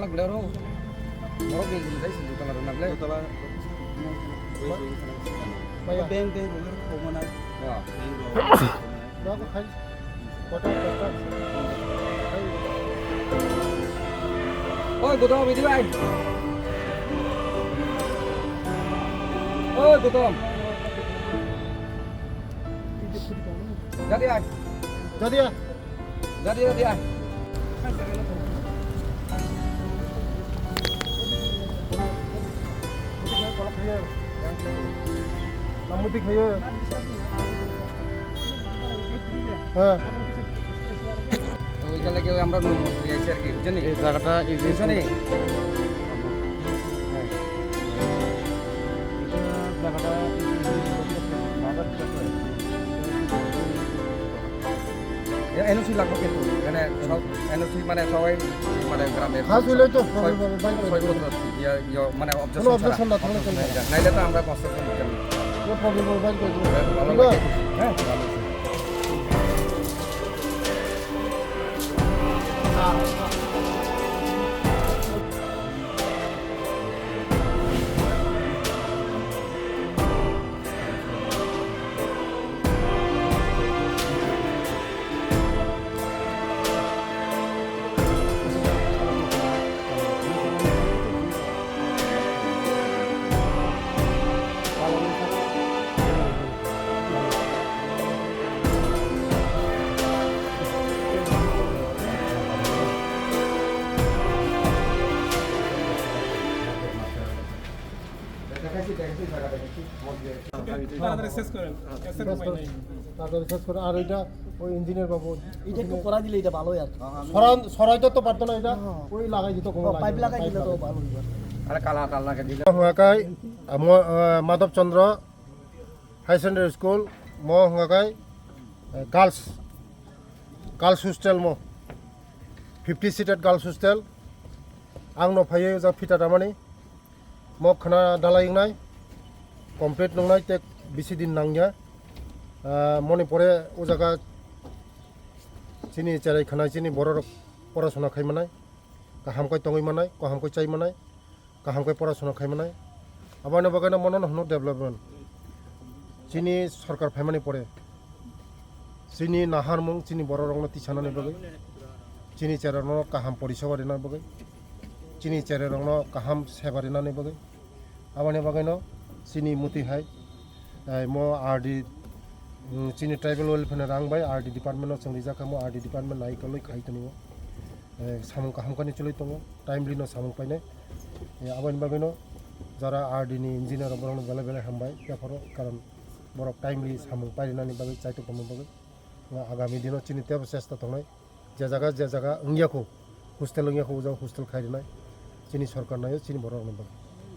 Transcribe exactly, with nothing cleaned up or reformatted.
Borok ni gini dai sini tola rwna ble. Tola. Baya. Beng, beng, beng, beng, beng, beng. Ya. Beng, beng, beng, beng. Doa ko khai. Kota, kota. Oi, Gautam, video ai. Oi, Gautam. Jadi ai. Jadi ai. Jadi, jadi ai. Namuti khayo. হ্যাঁ। তো ওইখান থেকে আমরা নুন মন্ত্রী আইছি আর কি, বুঝছেন নি? এই জায়গাটা, এই যে বুঝছেন নি? হ্যাঁ। জায়গাটা, এই যে বাজার শেষ হয়। এ-, এনওসি লাগবে কিন্তু, এখানে সব এনওসি মানে সবাই মানে গ্রামের খাস হইলে তো ছয়, problem হবে, বাইরে ছয় হবে। বছর ইয়ে, ইয়ে, মানে কোনো objection ছাড়া। Objection না থাকলে চলবে। নাইলে তো আমরা কনস্ট্রাকশন করতাম না। কোনো problem হবে, বাইরে করে দিবো। ভালো ঠিক আছে? লাগে। হ্যাঁ, ভালো আছে। তাড়াতাড়ি শেষ করেন, গ্যাসের উপায় নেই। তাড়াতাড়ি শেষ করে। আর ওইটা ওই ইঞ্জিনিয়ার বাবু এটা একটু করা দিলে এটা ভালো হয় আর কি। সরান-, সরাইতে তো পারতো না এটা, হ্যাঁ। ওই লাগাই দিত, কোনো ও, লাগাই পাইপ দিত, লাগাই পাইপ দিলে তো লাগাই দিত। ভালো হইতো। আরে কালা কালা কে দিলে। Hwnga khe, amo, ah, Madhab Chandra Higher Secondary School, mo hwnga khe, eh, girls, girls hostel mo, fifty seated girls hostel. Ang no phaiwi ja phita tamani. Mo khwna dalai wngnai, complete wngnai tei bisi din nangya. Ah, moni pore o jaga chini cherai khwnai, chini bororok porasona khai manai, kaham khe tongwi manai, kaham khe chai manai, kaham khe porasona khai manai. Aboni bagwino mono hwno development. Chini sorkar phaimani pore, chini naharmung, chini bororokno tisanani bagwi, chini cherarokno kaham poriseba rina bagwi, chini cherarokno kaham seba rinani bagwi, aboni bagwino chini muti hai, eh, mo R D, mm, chini tribal welfare ni rang bai R D department no chwng rijak kha, mo R D department nai kwlwi khai tongo. Eh, samung kaham khe chwlwi tongo, timely no samung painai. Eh, aboni bagwino jara R D ni engineer rok borokno belai belai hambai, yapharo karon borok timely samung painani bagwi chaitok tongmani bagwi. Agami dino chini teibo chesta tongnai, je jaga, je jaga wngya kho, hostel wngya kho, o jaga hostel khai rwnai, chini sorkar naio, chini borok rokni bagwi.